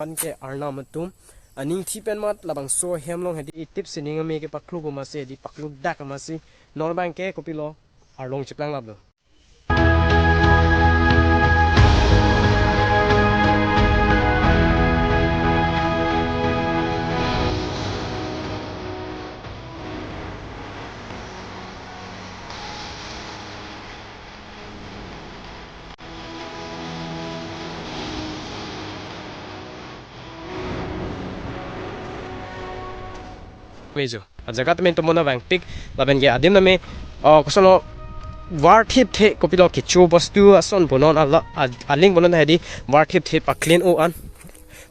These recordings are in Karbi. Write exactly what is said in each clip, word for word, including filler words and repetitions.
Anke arnam atum aning thi pen mat labangso ahem along hedi itip sining ame kepaklu pu masi hedi paklu dak masi non abangke kopilo arlong chiplang laplo. Mejo. Ajaga tame tomona vangpik, lapen ke adim tame, oh, kosono war thip the kopilo kecho bostu ason bonon ala, a-, aling bonon hedi war thip the paklen o an.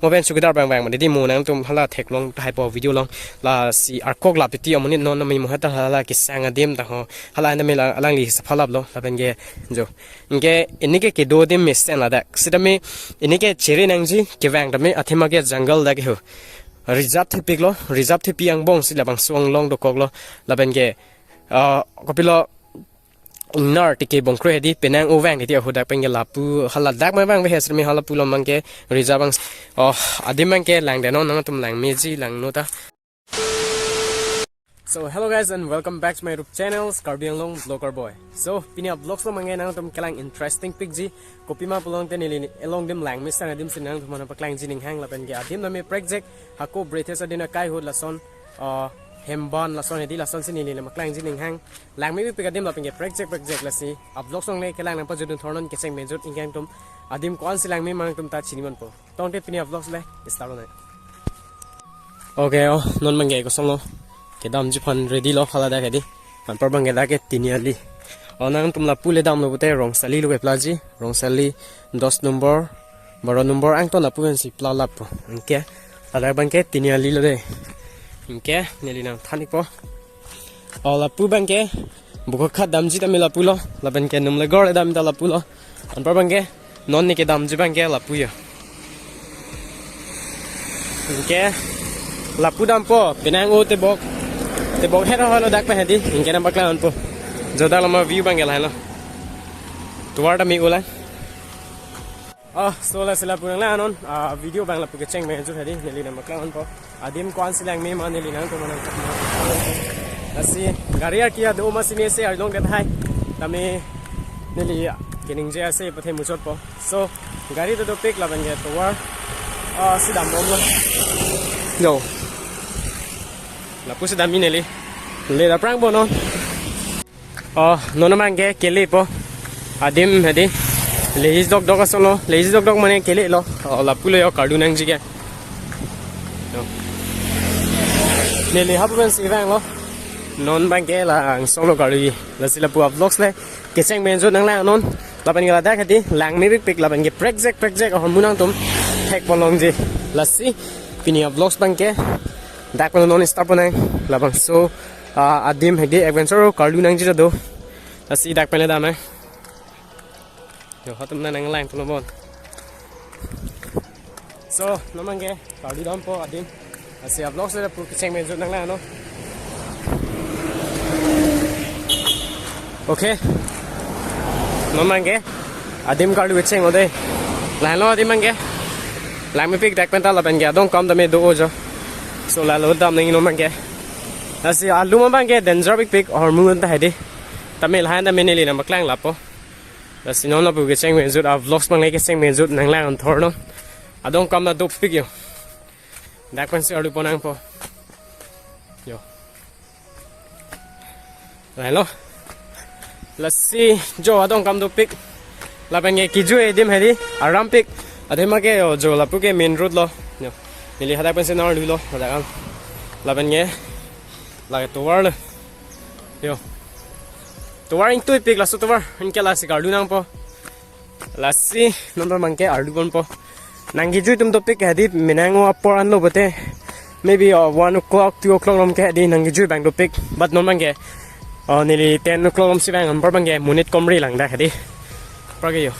Mo pen sukidar bang bang mane di mo nangtum hala theklong tahai po video along lasi arkok lapiti amonit non nami mo heta hala kesang adim ta ho hala nami la alangli saphalaplo lapen ke jo. Anke ini ke kedo adim mesen ladak. Sitame ini ke chere nangji kevang tame athema ke jungle dak ho. Reserve thepiklo, reserve thepi angbong si labangso anglong dokoklo lapen ke, ah, kopilo ingnar tike bongkre hedi penang o vang hedi ahodak pen ke lapu hala dak ma vangve sitame hala pulo abangke reserve ang, oh, adim abangke langdetnon nangtum langmeji langno ta. So hello guys and welcome back to my YouTube channel Karbi Anglong Vlogger Boy. So pini a-vlogs along abangke nangtum kelang interesting pikji, kopima pulote neli along adim langme sang adim si nangtum aphan paklangji ninghang lapen ke adim tame prekjak hako British adin akai ahut lason, ah, Hemban lason hedi lason si neli nangpaklangji ninghang. Langmepik adim lapen ke prekjak prekjak lasi a-vlogs along le kelang nangpajutdun thornon kecheng mejut ingkang atum adim ko-an si langme ma nangtum ta chiniponpo. Tangte pini a-vlogs le start lo nang. Okay, oh, non abangke kosonlo. Kedamji aphan ready lo hala dak hedi. Anpar abangke dak ke Tiniali. Oh, nangtum lapu le damlo pute Rongsali lo keplaji. Rongsali dos number, baro number angton lapu pensi pla lapu. Anke, ladak abangke Tiniali lo de. Anke, neli nangthan-ikpo. Oh, lapu abangke, Bukakhat damji tame lapulo, lapen ke Numlegor le dam ta lapulo. Anpar abangke, non ne kedamji abangke lapu ya. Anke, lapu dampo, penang o tebok. Tebok hera holo dak pen hedi, anke nangpaklangpo. Jodalama view abangke lahelo. Tovar tame ulang. Oh, so lasi lapu nanglangnon, ah, video abang lapu kecheng mejut hedi, neli nangpaklangpo. Adim ko-an si langme ma neli nangtum aphan nang. Lasi gari arki ado masi mesi arlong det hai. Tame neli keningje ase pathe muchotpo. So gari ta dopik lapen ke tovar, ah, si dambomlo. Yo. Lapu si damji neli. Le aphrang bonon. Oh, non abangke kelepo. Adim hedi. Lehis dokdok asonlo. Lehis dokdok mane kelelo. Oh, lapulo yo kardu nangji ke. Yo. Neli hapu pensi vanglo. Non abangke la angsonglo kardu. Lasi lapu a-vlogs le kecheng mejut nanglangnon. Lapen ke ladak hedi langmepikpik lapen ke prekjak prekjak ahormu nangtum thekponlongji. Lasi pini a-vlogs abangke dak pen non start ponnang labangso, ah, adim hedi adventure kardu nangji ta do. Lasi dak pen le dam nang. Yo, hatum nang nanglang pulo bon. So, non abangke kardu dampo adim. Lasi a-vlogs le lapu kecheng mejut nanglangnon. Okay. Non abangke adim kardu kecheng o de. Lahelo adim abangke. Langmepik dak pen ta lapen ke adong kam tame do o jo. So lalo dam nang non abangke. Lasi alum abangke danger pikpik ahormu ta hedi. Tame lahan tame neli nangpaklang lapo. Lasi non lapu kecheng mejut a-vlogs abang le kecheng mejut nanglangthornon. Adong kam ta dopik yo. Dak pensi ardu ponnangpo. Yo. Lahelo. Lasi jo adong kam dopik. Lapen ke kejui adim hedi arampik. Adim ke yo jo lapu ke main road lo. Yo. Neli hadak pensi nang ardulo hadak an. Lapen ke lake tovar lo. Yo. Tovar ingtuipik laso tovar. Anke lasi kardu nangpo. Lasi non abangke ardu ponpo. Nangkejui atum dopik hedi menang o apor anlo pute. Maybe, uh, one o'clock, two o'clock along ke hedi nangkejui abang dopik. But non abangke, uh, neli ten o'clock along si vang anpar abangke monit komri lang dak hedi. Apar ke yo.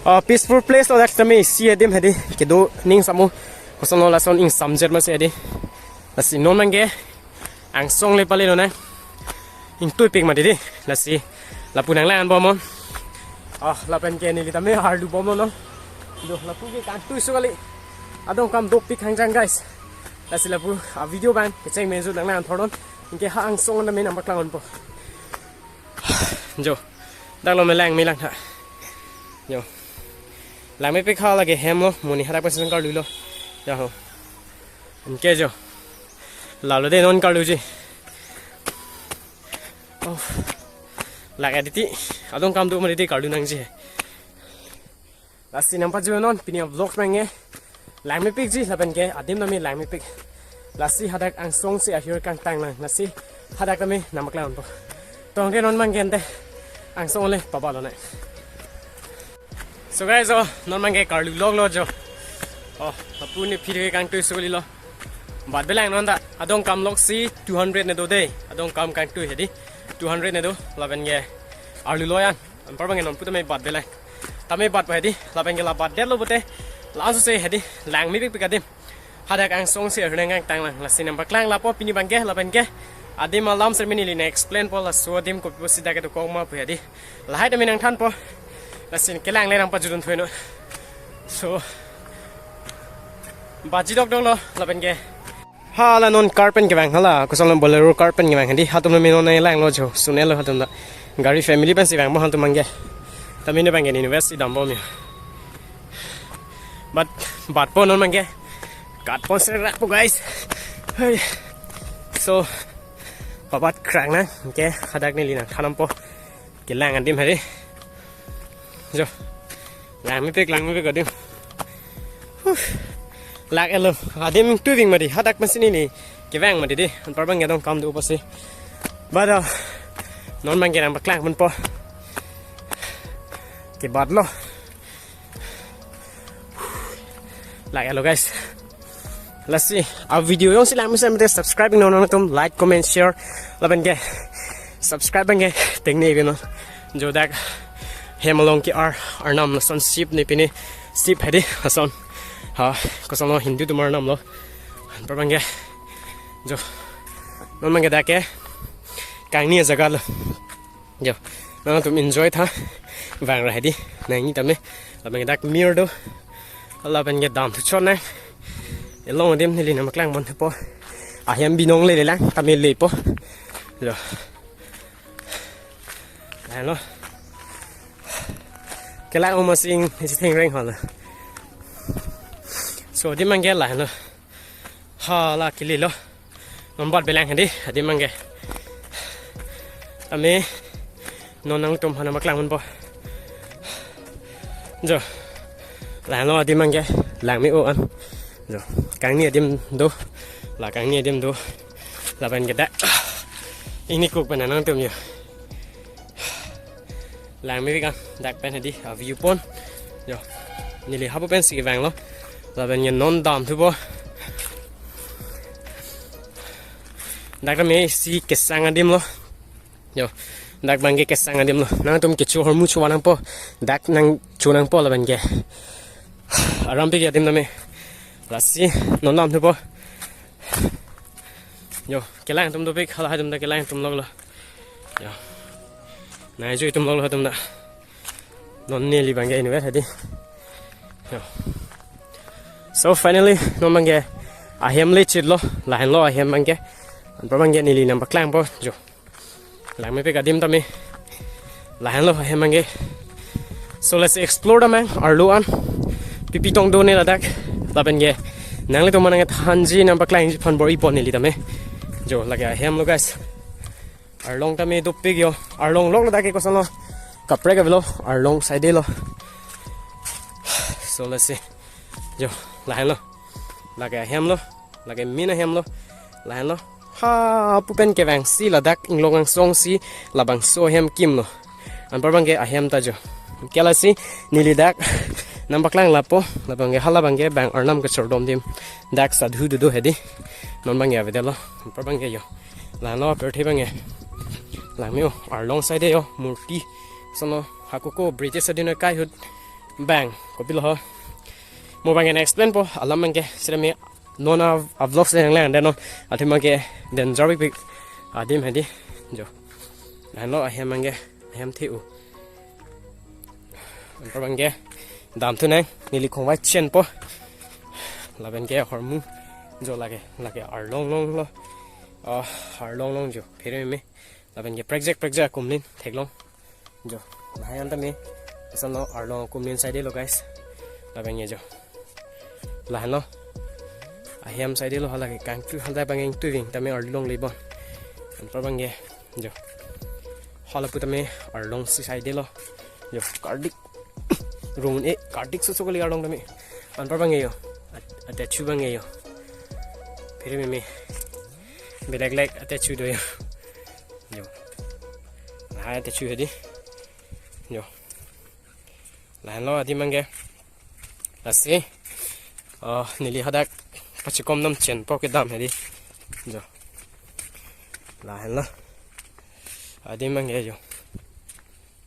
Uh, peaceful place lo dak tame isi adim hedi. Kedo ning samo. Kosonlo lason ingsamjet masi hedi. Lasi non abangke angsong le pale lo nang. Ingtuipik mati di. Lasi lapu nanglangponbom non. Ah, lapen ke neli tame ardu bomlo non. Do, lapu ke kangtui so kali. Adong kam dopik hangjang, guys. Lasi lapu a video abang kecheng mejut nang lang thornon. Anke ha angsong anta me nangpaklang ponpo. Jo. Dak lo me lang me lang tha. Jo. Langmepik ha lake hem lo, monit hadak pensi karlu lo. Jo ho. Anke jo. Lalo de non karluji. Oh. Lake aditi. Adong kam do mati de karlu nangji. Lasi nangpajutnon pini a vlog abangke. Langmepikji lapenke adim tame langmepik. Lasi hadak angsong si ahir kangtang lang. Lasi hadak tame nangpaklang ponpo. Tangte non abangke ante angsong le pabalo ne. So guys, oh, non abangke karlu lok lo jo. Oh, apuni phiri kangtui suli lo. Bat belang non ta adong kam lok si two hundred ne do de. Adong kam kangtui hedi. Two hundred ne do lapenke arlu lo an. Anpar abangke non pu tame bat belang. Tame batpo hedi, lapenke la batdetlo pute. La-an sose hedi, langmepikpik adim. Hadak angsong si ahir nang kangtang lang. Lasi nangpaklang lapo pini abangke, lapenke. Adim alam sermini li nang explain po laso adim kopi pusi dak kedo kong ma pu hedi. Lahai tame nangthanpo. Lasi kelang le nangpajutdun thuinon. So, baji dokdok lo, lapenke. Hala non car pen kevang hala, koson lo Bolero car pen kevang hedi, hatum lo me non nang lang lo jo, sune lo hatum ta. Gari family pensi vangpo hatum abangke. Tame ne abangke ne invest si dampo me. But, batpo non abangke. Kat pon serak po guys. Hey. So, pabat krang nang, anke hadak neli nangthan ponpo. Kelang adim hari. Jo. Langmepik, langmepik adim. Huh. Lake lo. Adim tuving mati. Hadak pensi neli kevang mati de. Anpar abangke adong kam do pusi. But, uh, non abangke nangpaklang ponpo. Kebat lo. Lake lo guys. Lasi a video jongsi lang mesen mate subscribe non nangtum, like, comment, share. Lapenke subscribe abangke tengne iknon. Jo dak hem along ke-ar arnam lason sip ne pine sip hedi lason. Ha, koson lo Hindu atum arnam lo. Anpar abangke jo non abangke dak ke kangni ajaga lo. Jo, nangtum enjoy tha. Vang ra hedi, nangji tame. Lapenke dak mir do. Lapenke damthu chot nang. Elong adim neli nangpaklang pon thupo. Ahem binong le le lang, tame lepo. Jo. Lahenlo. Kelang o masing isi thengreng hala. So, adim abangke lahenlo. Hala kili lo. Non bat belang hedi, adim abangke. Tame non nangtum aphan nangpaklang ponpo. Jo. Lahenlo adim abangke, langme-o an. Jo. Kangni adim do. La kangni adim do. Lapenke dak. Ingni kuk pen nangtum jo. Langmepik an, dak pen hedi, a view point. Jo, neli hapu pensi kevang lo. Lapenke non damthupo. Dak tame isi kesang adim lo. Jo, dak abangke kesang adim lo. Nangtum kecho ahormu cho nangpo. Dak nangcho nangpo lapenke. Aram pik adim tame. Lasi, non damthupo. Jo, kelang atum dopik, hala atum ta kelang atum lok lo. Jo. Nai jo itum lok lo atum ta. Non neli abangke invest hedi. Jo. So finally, non abangke ahem le chit lo, lahenlo ahem abangke. Anpar abangke neli nangpaklang ponpo, jo. Langmepik adim tame. Lahenlo ahem abangke. So let's explore damnang, arlo an. Pipi tong do ne ladak. Lapenke nanglitum aphan nangthanji nangpaklangji aphan bor-i pon neli tame. Jo, lake ahem lo guys. Arlong tame dopik jo. Arlong lok ladak ke koson lo. Kaprek avelo. Arlong side lo. So let's see. Jo, lahenlo. Lake ahem lo. Lake main ahem lo. Lahenlo. Hapu pen kevangsi ladak inglong angsong si labangso ahem kim lo. Anpar abangke ahem ta jo. Ke lasi neli dak nangpaklang lapo, labangke hala abangke bang arnam kachardom adim. Dak sadhu do do hedi. Non abangke avedetlo. Anpar abangke jo. Lahenlo apirthe abangke. Langme-o arlong side jo murti. Sono hakoko British adin akai ahut bang. Kopilo ho. Mo abangke explain po alam abangke sirame non a, a vlogs le nang lang den non. Athema ke den jarbi pik adim hedi. Jo. Lahenlo ahem abangke, ahem the-u. Anpar abangke damthunang, neli khongvai chenpo. Lapen ke ahormu jo lake, lake arlong longlo. Ah, arlong long jo. Phere meme. Lapen ke prekjak prekjak akumlin theklong. Jo. Lahai an tame. Asal lo arlong akumlin saidelo guys. Lapen ke jo. Lahenlo. Ahem saidelo hala ke kangtu halda bang ingtuving tame arlong lebon. Anpar bang ke jo. Hala pu tame arlong si saidelo. Jo. Kardik. Rung e kardik susu kali arlong tame. Anpar bang ke jo. At-, atechu bang ke jo. Phere meme. Belek lek atechu do jo. Jo. Lahai atechu hedi. Jo. Lahenlo adim bang ke. Lasi. Oh, neli hadak pachikom dam chenpo kedam hedi. Jo. Lahenlo. Adim bang ke jo.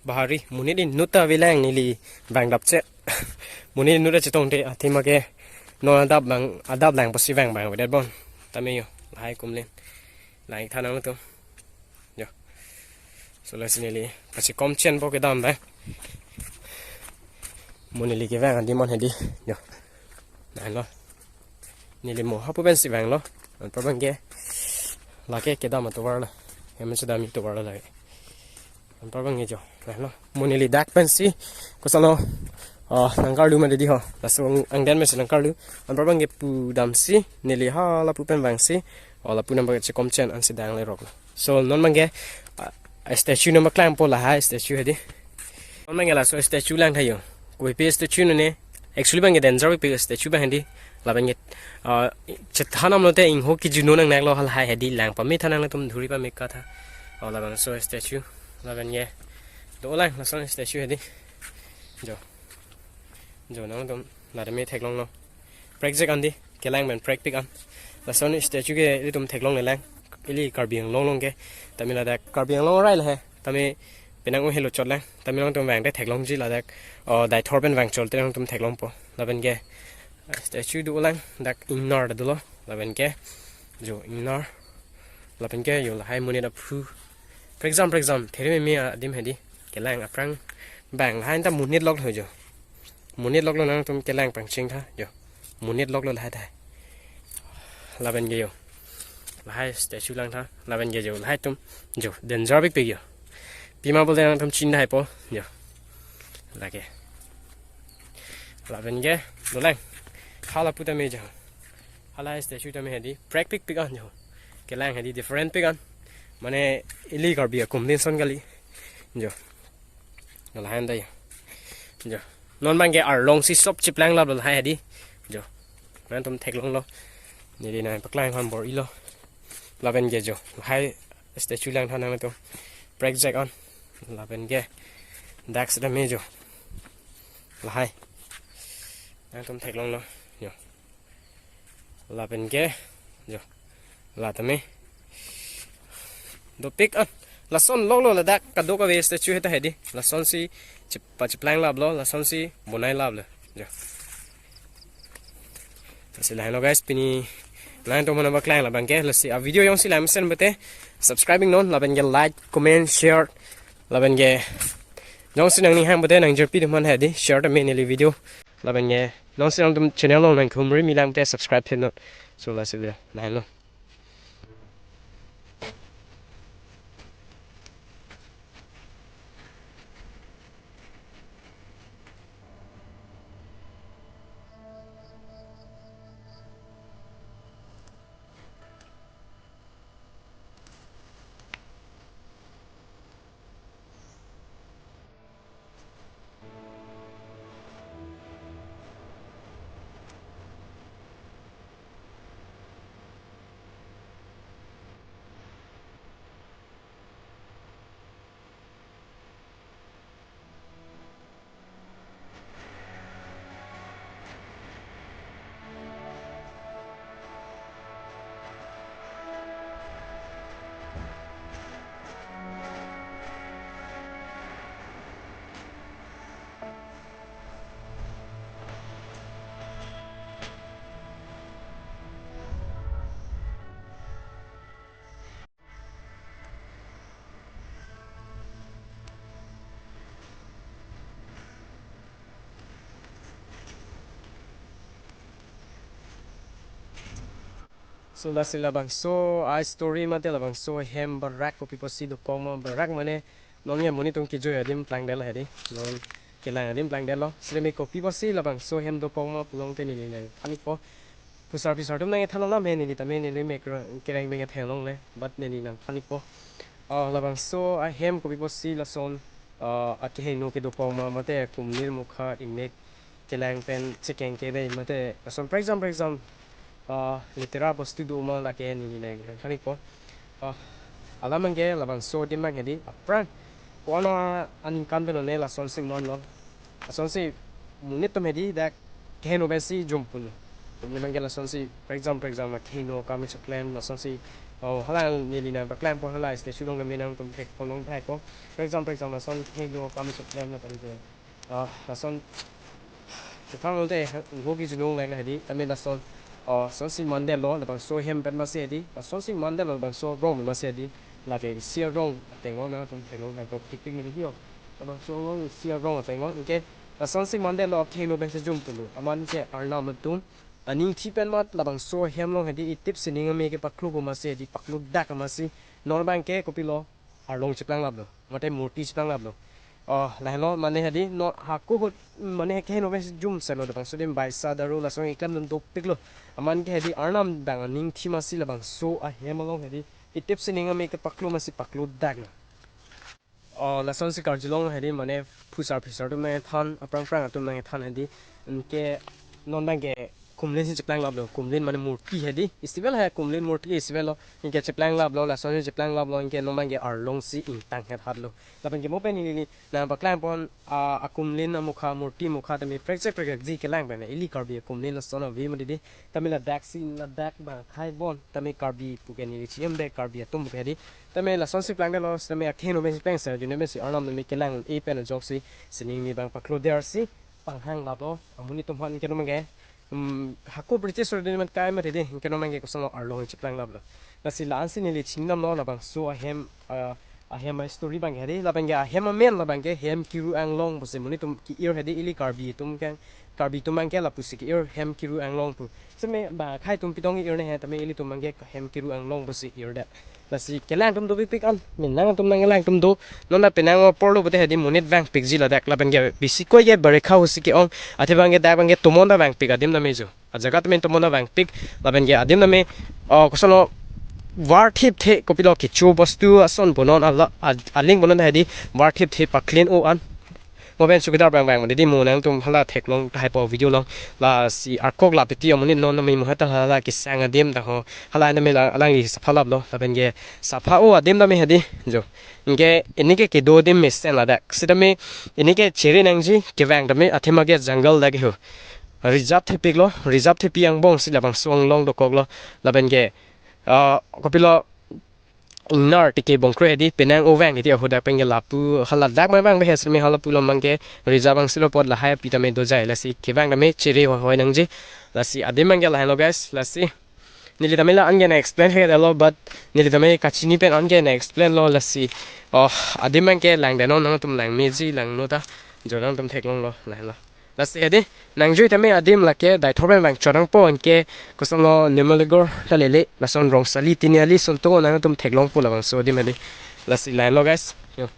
Bahari, monit inut ta avelang neli bang dapche. Monit inut ta chetongte, athema ke non adap bang, adap lang pasi bang bang avedet bon. Tame jo, lahai akumlin. Lang ik thanang tu. Jo. So lasi neli pachikom chenpo kedam bang. Mo neli kevang adim an hedi. Jo. Lahenlo. Neli mo hapu pensi vanglo. Anpar bang ke. Lake kedam atovar lo. Hem chedam atovar lo lake. Anpar bang ke jo. Lahenlo. Mo neli dak pensi. Kosonlo. Oh, nangkarlu ma dedi ho. Laso ang-, angden pensi nangkarlu. Anpar bang ke pu damsi. Neli hala pu pen vangsi. Oh, lapu nang bang chikom chen ansi dang lerok lo. So, non bang ke, ah, statue nang paklangpo lahai statue hedi. Non bang ke laso statue lang tha jo. Kopi statue none. Actually bang ke danger pi statue bang hedi. Lapen ke, ah, chethanam lote ingho kijuno nang naklo halahai hedi lang pame thanang latum dhuri pame katha. Oh, labangso statue. Lapen ke. Dolang lason statue hedi. Jo. Jo nangtum la tame theklonglo. Prekjak an di, kelang pen prekpik an. Lason statue ke ilitum theklonglelang. Ili Karbi Anglong along ke. Tame ladak Karbi Anglong arai lahai. Tame penang o helo chotlang. Tame nangtum vangte theklongji ladak. Oh, Deithor pen vang cholte nangtum theklongpo. Lapen ke statue dolang dak ingnar ta dolo. Lapen ke jo ingnar. Lapen ke jo lahai monit aphu. Prekjam prekjam phere meme adim hedi. Kelang aphrang bang lahai ta monit lok ho jo. Monit loklo nangtum kelang pangcheng tha jo. Monit loklo lahai tha. Lapen ke jo. Lahai statue lang tha. Lapen ke jo lahai atum jo. Danger pikpik jo. Pima bolte nangtum chin tha po jo. Lake. Lapen ke dolang. Hala pu tame jo. Hala statue tame hedi. Prekpikpik an jo. Kelang hedi different pik an. Mane ili Karbi akumlin son kali. Jo. Lahai an ta jo. Jo. Non bang ke arlong si sop chiplang lap lahai hedi. Jo. Nangtum theklonglo. Neli nang paklang han bor-ilo. Lapen ke jo. Lahai statue lang tha nangtum. Prekjak an. Lapen ke. Dak seta me jo. Lahai. Nangtum theklonglo. Jo. Lapen ke. Jo. La tame. Dopik an. Lason loklo ladak kadokave statue heta hedi. Lasonsi chip-, pachiplang laplo, lasonsi bonai laplo. Jo. Lasi lahenlo guys, pini nangtum aphan nang paklang labang ke, lasi a video jongsi lang mesen bete, subscribing non, lapen ke like, comment, share, lapen ke jongsi nangning hang bete nangjirpi atum aphan hedi, share tame neli video, lapen ke jongsi nangtum channel along nangkhumri milang bete subscribe the non. So lasi lahenlo. So lasi labangso a-story mate labangso hem barak kopi pusi dopok ma, barak mane non ke monit atum kejui adim plangdetlo hedi. Non kelang adim plangdetlo. Sitame kopi pusi labangso hem dopok ma pulote neli nangthan-ikpo. Phusar phisar atum nangthan alam he, neli tame neli mek kereng beng theklongle. But neli nangthan-ikpo. Oh, labangso ahem kopi pusi lason, ah, akeheno kedopok ma mate kumlin mukha ingnek kelang pen chekeng kede mate lason, for example, for example, ah, litera bostu do ma, lake neli nangthan-ikpo. Ah, alam abangke labangso adim abang hedi aphrang ko-an aningkan pen one lasonsi manlo. Lasonsi monit atum hedi dak keheno pensi jumponlo. Amonit abangke lasonsi, for example, for example, keheno akam cheklem lasonsi, oh, hala neli nangpaklangpo, hala statue along kami nangtum thek ponlong thekpo. For example, for example, lason keheno akam cheklem na tadi. Ah, lason chethang lote, ngo kejunong lang hedi, tame lason, ah, lasonsi mandetlo, labangso hem pen masi hedi, lasonsi mandetlo, labangso arong masi hedi, lake isi arong ateng-o nangtum theklong nangtum pikpik neli ho. Labangso arong isi arong ateng-o, anke lasonsi mandetlo, keheno pensi jumponlo. Amat ke arnam atum aning thi pen mat labangso hem along hedi itip sining ame kepaklopo masi hedi paklodak masi, non abangke kopilo, arlong cheplanglaplo mate murti cheplanglaplo. Oh, lahelo mane hedi non hako ahut mane keheno pensi jumselo, labangso adim baisa daru lason eklem dun dopiklo. Amat ke hedi arnam abang aning thi masi labangso ahem along hedi itip sining ame kepaklo masi paklodaklo. Oh, lasonsi karjulong hedi mane phusar phisar atum nangthan, aphrang phrang atum nangthan hedi. Anke non abangke kumlinsi cheplanglaplo, kumlin mane murti hedi. Festival he kumlin murti festival lo. Anke cheplanglaplo, lasonsi cheplanglaplo, anke non abangke arlongsi ingtang het hatlo. Lapenke mo pen neli nangpaklangpon, ah, akumlin amukha, murti mukha tame prekjak prekjakji kelang pen ili Karbi akumlin lason ave mati hedi. Tame ladaksi ladak abang khai bon, tame Karbi puke neli chiyam de Karbi atum puke hedi. Tame lasonsi plangdetlo, tame akeheno pensi plangser, june pensi arnam tame kelang e pen ajoksi sining ame abang paklodersi panghanglaplo, amonit atum aphan, anke non abangke, hmm, hako British order man kai mati hedi, anke non abangke kosonlo arlong cheplanglaplo. Lasi la-ansi neli chinidamlo labangso ahem, ah, ahem a-story abangke hedi, lapenke ahem amen labangke Hem Kiru Anglong pusi monit atum ke-ir hedi, ili Karbi atum kang, Karbi atum abangke lapusi ke-ir Hem Kiru Anglong pu. Seme ba khai atum pitong ir ne he, tame ilitum abangke Hem Kiru Anglong pusi irdet. Lasi kelang atum dopikpik an, penang atum nangkelang atum do, non ta penang aporlo pute hedi monit vangpikji ladak, lapenke bisi koi ke barekha ahutsi ke-ong, athe abangke dak abangke tomon ta vangpik adim tame jo. Ajaga tame tomon ta vangpik, lapenke adim tame, oh, kosonlo, var thip the kopilo kecho bostu ason bonon ala, a-, aling bonon hedi, var thip the paklen o an. Mo pen chowkidar abang vang mati hedi, mo nangtum hala theklong tahai po video along. Lasi arkok lap titi amonit non tame mo heta hala kesang adim ta ho. Hala tame la-, alangli sapha laplo, lapenke sapha o adim tame hedi jo. Anke ini ke kedo adim mesen ladak. Sitame ini ke chere nangji, kevang tame athema ke jungle dak ho. Reserve thepiklo, reserve thepi angbongsi labangso anglong dokoklo. Lapenke, ah, kopilo ingnar tike bongkre hedi, penang o vang titi ahut dak penke lapu hala dak ma vang behes me hala pulo abangke reserve angsilo apot lahai api tame dojai, lasi kevang tame chere hoihoi nangji. Lasi adim abangke lahenlo guys, lasi neli tame la anke nang-explain he dalo, but neli tame kachini pen anke nang-explain lo, lasi, oh, adim abangke langdetnon, nangtum langmeji langno ta, jo nangtum theklonglo lahenlo. Lasi hedi, nangjui tame adim lake Deithor pen vangchot nangpo, anke kosonlo Numaligarh ta lele, lason Rongsali Tiniali ason tong nangtum theklongpo labangso adim hedi. Lasi lahenlo guys. Yo.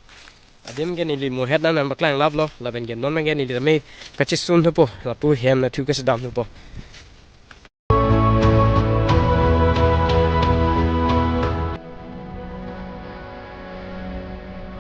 Adim ke neli mo het nang nangpaklanglaplo, lapenke non abangke neli tame kachesun thupo, lapu hem nathu kachedam thupo.